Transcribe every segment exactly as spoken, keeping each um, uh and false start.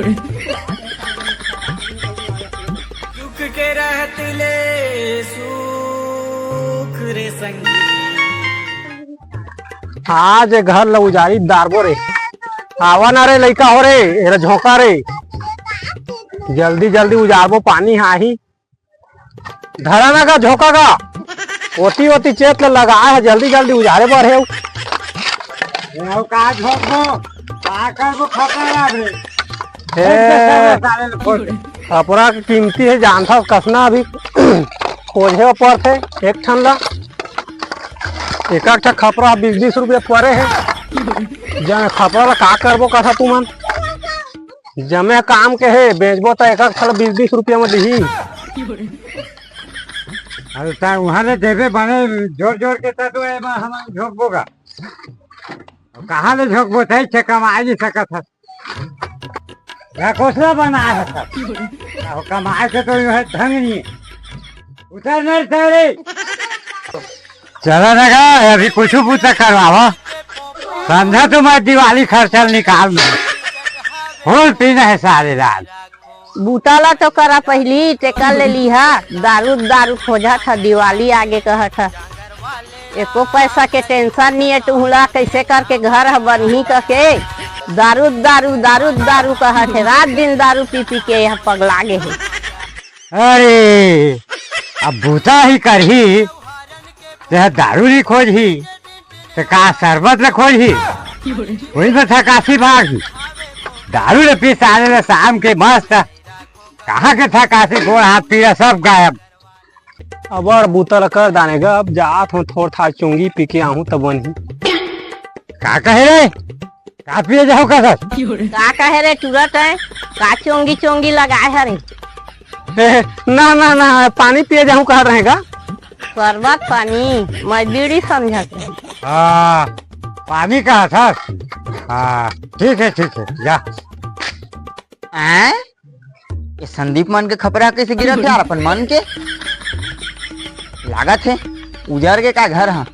दुख के रहत ले सुख रे संगी। आज ए घर ल उजारी डारबो रे। आवा ना रे लइका हो रे, एला झोंका रे। जल्दी जल्दी उजारबो, पानी आही। धरा ना का झोंका का। ओती ओती चेत ल लगाए हे, जल्दी जल्दी उजारे बर हे। ए, अउ का झोंकबो? का करबो खपरा ला रे? हे, साले ल फोड़। खपरा के कीमती हे, जानथव कसना अभी खोजे बर पड़थे एक ठन ला। एक एक ठा खपरा बीस बीस रुपया परे हे। जन खपरा ला का करबो कथा तुमन? जमे काम के हे, बेचबो त एक एक ठा ला बीस बीस रुपया म दिही। अरे त उहाँ ले देबे बने जोर जोर के त तो एमा हमन झोंकबो गा। अब कहाँ ले झोंकबो, तई से कमाए नहीं सकत हस। या कोसला बनाए हस। अब कमाए के तो यूं है ढंग नहीं। उतर नहीं सारे। चला ना गा, अभी कुछ बूता करवावा। समझा तो मैं दिवाली खर्चा निकाल लूं। फूल पीना है सारे रात। बूता ला तो करा पहिली, तेकर ले लिहा। दारू दारू खोजत ह, दिवाली आगे कहत ह। एको पैसा के टेंशन नहीं है तुहला, कैसे करके घर ह बनही कके। दारू दारू, दारू दारू कहत हे, रात दिन दारू पी पी के यह पगला गे हे। अरे, अब बूता ही करही, तेह दारू नहीं खोजही, त का शरबत ल खोजही? वही तो थकासी भाग। दारू ल पी साले ल शाम के मस्त, कहाँ के थकासी, गोड़ हाथ पीला सब गायब। अबड़ बूता ल कर दाने गा, अब जात हूँ थोड़ था चुंगी पी के आहूँ त बनही। का कहे रे? का पिए जाहू का सस? का कहे रे टूरत है? का चोंगी चोंगी लगाए हरे? ए, ना, ना, ना, पानी पिए जाहू कहत रहे गा। शरबत पानी, मैं बीड़ी समझत रहे। हाँ, पानी कहत हस? हाँ, ठीक है, ठीक है, जा। आय? ये संदीप मन के खपरा कइसे गिरत हे यार अपन मन के? लागत हे उजर गे का घर ह।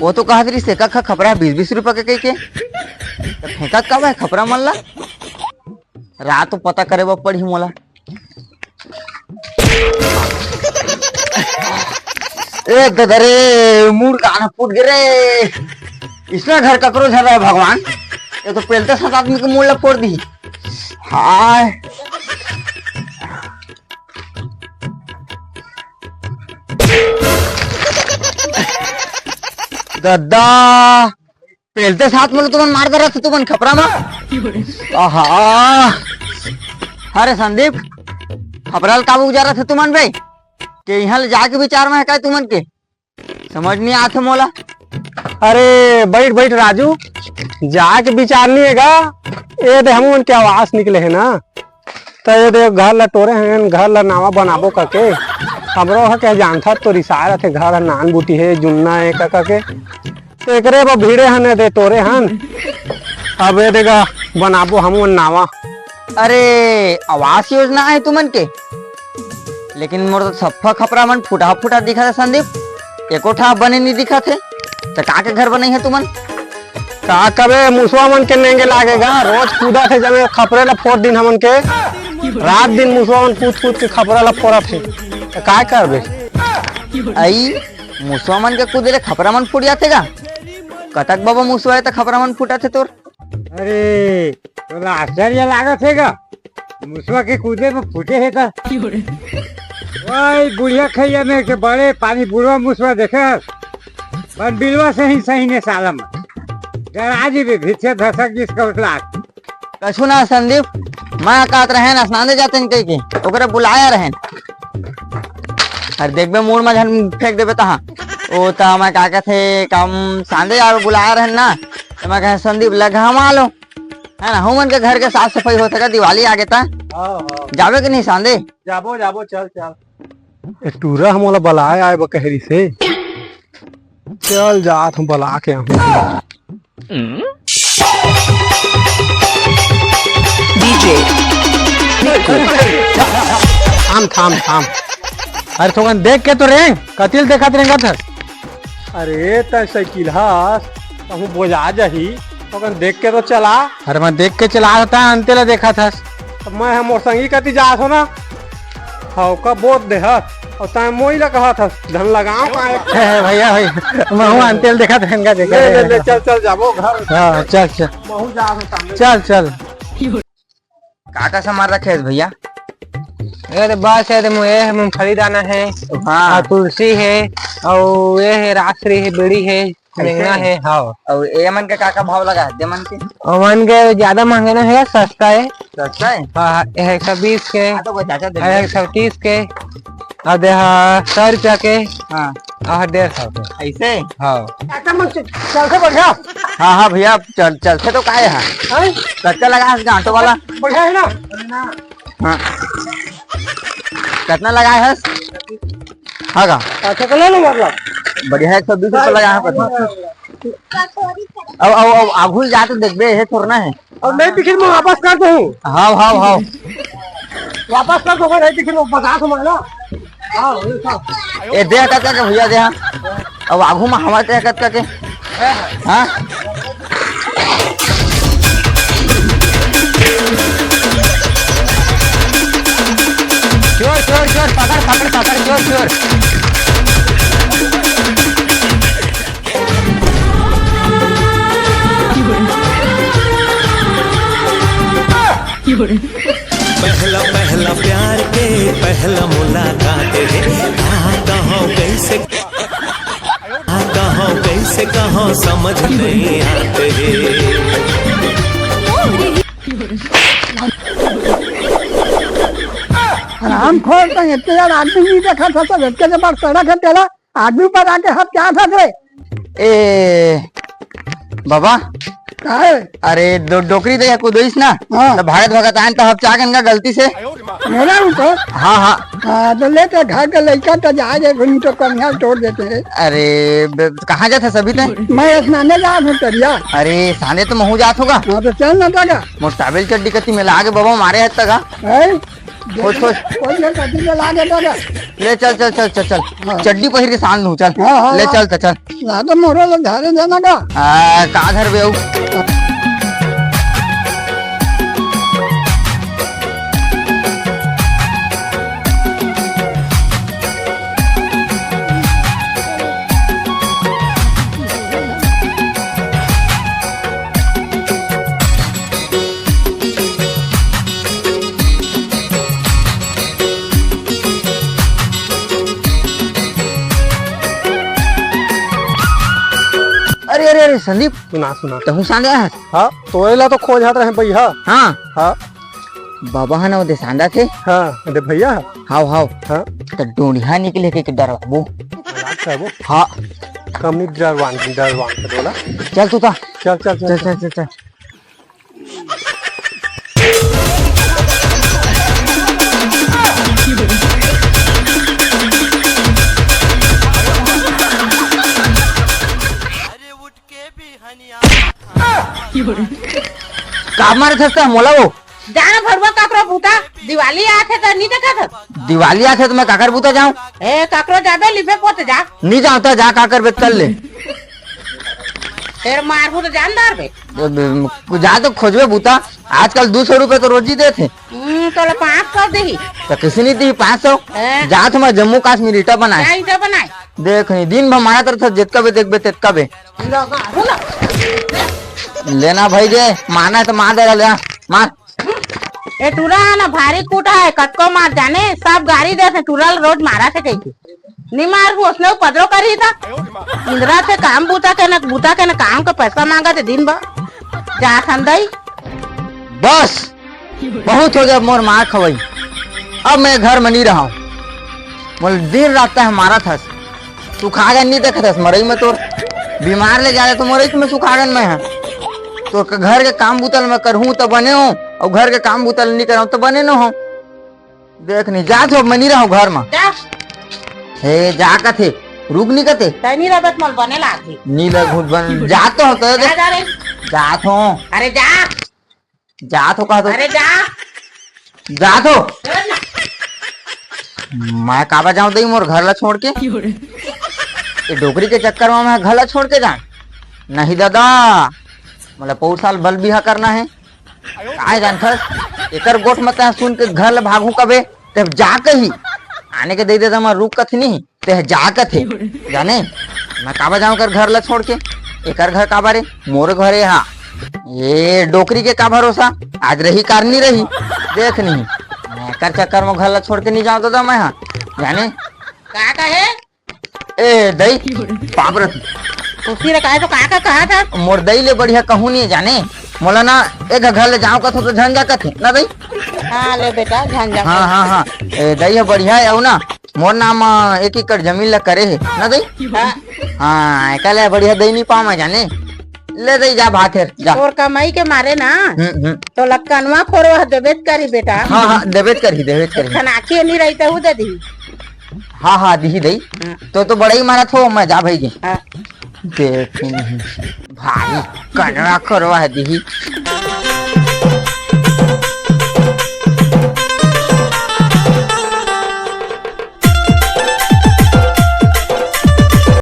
वो तो कहत रहिस एक एक खपरा बीस बीस रुपया के कहिके। त फेंकत काबर हे खपरा मन ला? रात तो पता करे बर पड़ही मोला। ए ददा रे, मूड़ कान फूट गे रे। इसना घर ककरो झन रहे भगवान, ये तो पेलते सात आदमी के मूड़ ला फोड़ दी। हाय। ददा, पेलते साथ में तुमन मार डरत हे तुमन खपरा मा। आहा। अरे संदीप, खपरा ल काबर उजारत हे तुमन बे? के इहाँ ले जाके विचार में हे का तुमन के? समझ नहीं आथे मोला। अरे बैठ बैठ राजू, जाके विचार नहीं हे गा। ये दे हमन के आवास निकले हे ना, त ये दे घर ला टोरे हन, घर ला नावा बनाबो करके। हमरो ह के जानथस तो रिसाय रथे, घर ह नान बूटी हे, जुन्ना हे का करके। त एकरे बर भिड़े हन, ये दे टोरे हन। अब ये दे गा बनाबो हमन नावा। अरे आवास योजना हे तुमन के? लेकिन मोर तो सफ्फा खपरा मन फुटहा फुटहा दिखत हे संदीप, एको ठा बने नहीं दिखत हे। त का के घर बनई हे तुमन? का कबे मुसवा मन के नेंगे लागे गा, रोज कूदत हे जमे खपरे ला फोड़ दिन हमन के। रात दिन मुसवा मन कूद कूद के खपरा ला फोड़त हे, त का करबे? अई, मुसवा मन के कूदे ले खपरा मन फूट जाथे गा? कतक बबा मुसवा हे त खपरा मन फूटत हे तोर? अरे, तोला आश्चर्य लागत हे गा? मुसवा के कूदे में फूटे हे त। ओए बुढ़िया खैया में के बड़े पानी बुढ़वा मुसवा देखे, बन बिलवा सही सही ने सालम। डरा जी भी भिक्षे धसक जिस कौशला। कछु ना संदीप, मैं कहत रहेन, स्नान दे जातेन कहिके, ओकरे बुलाया रहेन। अरे देखबे, मूड़ में झन फेंक देबे तहाँ। ओ त मैं का कहथे, काम सांदे जावे बुलाया रहेन ना, त मैं कहे, "संदीप, ल घमा लो।" है ना, हमन के घर के साफ सफाई होथे का, दिवाली आगे त। हाँ, हाँ। जाबे कि नहीं सांदे? जाबो, जाबो, चल, चल। ए टूरा ह मोला बलाए आए बर कहे रिहिसे। चल जात हूँ, बला के आहूँ। DJ। थाम, थाम, थाम। अरे थोकन देख के तो रेंग, कतिल देखत रेंगत हस? अरे तैं साइकिल हस, कहूँ बोजा जाही, थोकन देख के तो चला। अरे मैं देख के चला था, अंते ला देखत हस। मैं ह मोर संगी कति जात हो ना, हव का बोत दे ह, अउ तैं मोई ला कहत हस, धन लगाव का एक। हे, हे, भैया, भाई, महू अंतेल देखत रहेन का, देखत ले, ले, रहेन। ले, चल, चल, जाबो घर। हाँ, चल, चल। महू जात हो सामने। चल, चल। का का सामान रखे हस भैया? ये तो बस है, तो मु-, ये है, मूंगफली दाना है, हाँ। और तुलसी है, और ये है राजश्री है, बीड़ी है, ऐसे? मेंगा है, हाँ। और ये मन के का का भाव लगा है, दे मन के? ओमन के ज्यादा महंगा ना है, सस्ता है। सस्ता है? हाँ, हाँ, ये है एक सौ बीस के, हाँ, तो वो चाचा दे ये है दे। एक सौ तीस के, और दे, हाँ, सौ रुपया के, हाँ। और डेढ़ सौ के। ऐसे? हाँ। चाचा मन से चलथे बढ़िया। हाँ, हाँ भैया, चल, चलथे तो काय है? हैं? कच्चा लगा है गांठो वाला। बढ़िया है ना? हाँ। कितना लगाए हस? हाँ का? अच्छा, तो ले लो मतलब। बढ़िया है, एक सौ बीस रुपये लगा है पता। अब, अब, अब आगू ही जाते देखबे, ये थोड़ा ना है। अब नहीं दिखी, मैं वापस कर दूँ। हाव, हाव, हाव। वापस कर दूँ, नहीं दिखी, मैं बता दूँ मैं ना। हाँ, ये सब। ए, दे कतका के भैया, दे, हाँ। अब आगू में हवा दे कतका के। हाँ? चोर, चोर, चोर, पकड़, पकड़, पकड़, चोर, चोर। पहला पहला प्यार के पहला मुलाकात है। कहाँ कहाँ कैसे, कहाँ कहाँ कैसे कहाँ समझ नहीं आते हैं। राम खोर तो इतने यार आदमी नहीं देखा था, सब इतने बार सड़क है तेरा। आदमी पर आके हाथ क्या था रे? ए बाबा, का है? अरे दो डोकरी दे कुदोइस ना, हाँ। तो भागत भागत आन तो हपचा गन का गलती से। मेरा ऊपर? हाँ, हाँ। हाँ, तो ले तो घर के लइका तो जा जे घुन तो कन्या तोड़ देते हैं। अरे बे-, कहाँ जात हस अभी ते? मैं स्नाने जात हूँ तरिया। अरे साने तो महू जात होगा। हाँ, तो चल ना दादा। मोर टावेल चड्डी कति में लागे बाबा मारे हत तक, हाँ। हैं? खोज, खोज। कोई ना, कभी में ला देता ना। ले चल, चल, चल, चल, चल। हाँ। चड्डी पहिर के सांझ नू, चल। हाँ, हाँ, ले हाँ। चल, त चल। ला तो मोरो ला धारे जाना का। आ, का धरबे अउ? अरे, अरे, अरे, संदीप। सुना, सुना। तहूँ सांझ आए हस? हाँ, तोरे ला तो खोजत रहे भैया। हाँ। हाँ। बाबा ह ना ओदे सांदा थे। हाँ, अरे भैया। हाव, हाव। हाँ। त डोंड़िया निकले के, के डरवाबो। मजाक करबो? हाँ। कम नहीं डरवान, डरवान के बोला। चल तू ता। चल, चल, चल, चल, चल। चल, चल, चल, चल। का मारत हस त मोला वो? जाना भरुआ काकरो बूता, दिवाली आथे त नी देखत हस? दिवाली आथे त मैं काकर बूता जाऊं? ए, काकरो जाबे लिपे पोते जा। नी जाऊं त जा काकर बेत कर ले। फेर मारहूं त जानदार बे। जा तो खोजबे बूता, आजकल दू सौ रुपए तो रोजी देथे। हम्म, तोला पाँच सौ देही। त किसी नी दी पाँच सौ? हैं? जा तो मैं जम्मू कश्मीर ईटा बनाए। जा ईटा बनाए। देख नी, दिन भर मारत रथे, जेतका बे देखबे तेतका बे। लो, मारू ना। लेना भाई जे, मारना है तो मार दे रहा, ले आ, मार। ए टूरा है ना, भारी कूटा है, कतको मार जाने, सब गारी देथे, टूरा ल रोज मारथे कहिके। नी मारहूं, ओसने उपद्रव करही त। इंदरा थे काम बूता के न, बूता के न काम के पैसा मांगथे दिन भर। जा संदई। बस, बहुत हो गया मोर मार खवई। अब मैं घर में नी रहूं। मोला दिन रात तैं मारत हस। सुखागन नी देखत हस मरई में तोर। बीमार ले जाले तो मरई में सुखागन मैं ह। तोर के घर के काम बूता ल मैं करहूं त बने हो, अउ घर के काम बूता ल नी करहूं त बने न हो। देख नी, जात हो, मैं नी रहूं घर में। जा। हे, जा कथे, रुक नी कथे। तैं नी रहबे त मोला बने लागही। नी लग घुट बन, जात हो तो जा, जा रे। जात हो। अरे जा। जात हो कहा तो। अरे जा। जात हो। चल ना। मैं काबर जाऊं दई मोर घर ला छोड़ के? ये डोकरी के चक्कर में मैं घर ला छोड़ के जाऊं? नहीं दादा, मोला पौर साल बल बिहा करना है। काय जानथस, एकर गोठ म तैं सुन के घर ल भागहूं कबे, ते जा कही। आने के दई दे त मैं रुक कथे नहीं, ते जा कथे। जाने, मैं काबर जाऊं एकर घर ल छोड़ के? एकर घर काबर ए? मोर घर ए हा। ए डोकरी के का भरोसा, आज रही कार नहीं रही। देख नहीं, एकर चक्कर म घर ल छोड़ के नहीं जाऊं दादा मैं हा। जाने, का कहे? ए दई, पाप रत। खुशी रे, काहे तो का का कहा था? मोर दई ले बढ़िया कहूं नहीं जाने। मोला ना एक घर ले जाओ कथो तो झन जा कथे ना दई। हाँ, ले बेटा, झन जा। हाँ, हाँ, हाँ। ए दई हे बढ़िया हे, अउ ना मोर नाम, अ, एक एकड़ जमीन ला करे हे ना दई। हाँ। हाँ, एका ले बढ़िया दई नहीं पाऊं मैं जाने। ले दई जा भात हेर, जा। तोर कमाई के मारे ना, हम्म, हम्म। तो लक्कनवा खोरवा देबेच करी बेटा। हाँ, हाँ, देबेच करही, देबेच करही। खनाखी नहीं रही तो ऊ दे दी। हाँ, हाँ, दिही दई। हाँ। तो, तो बड़ई मारत हो, मैं जा भाई जी। हाँ। देख नहीं। भाई, कनवा करवा है दिही।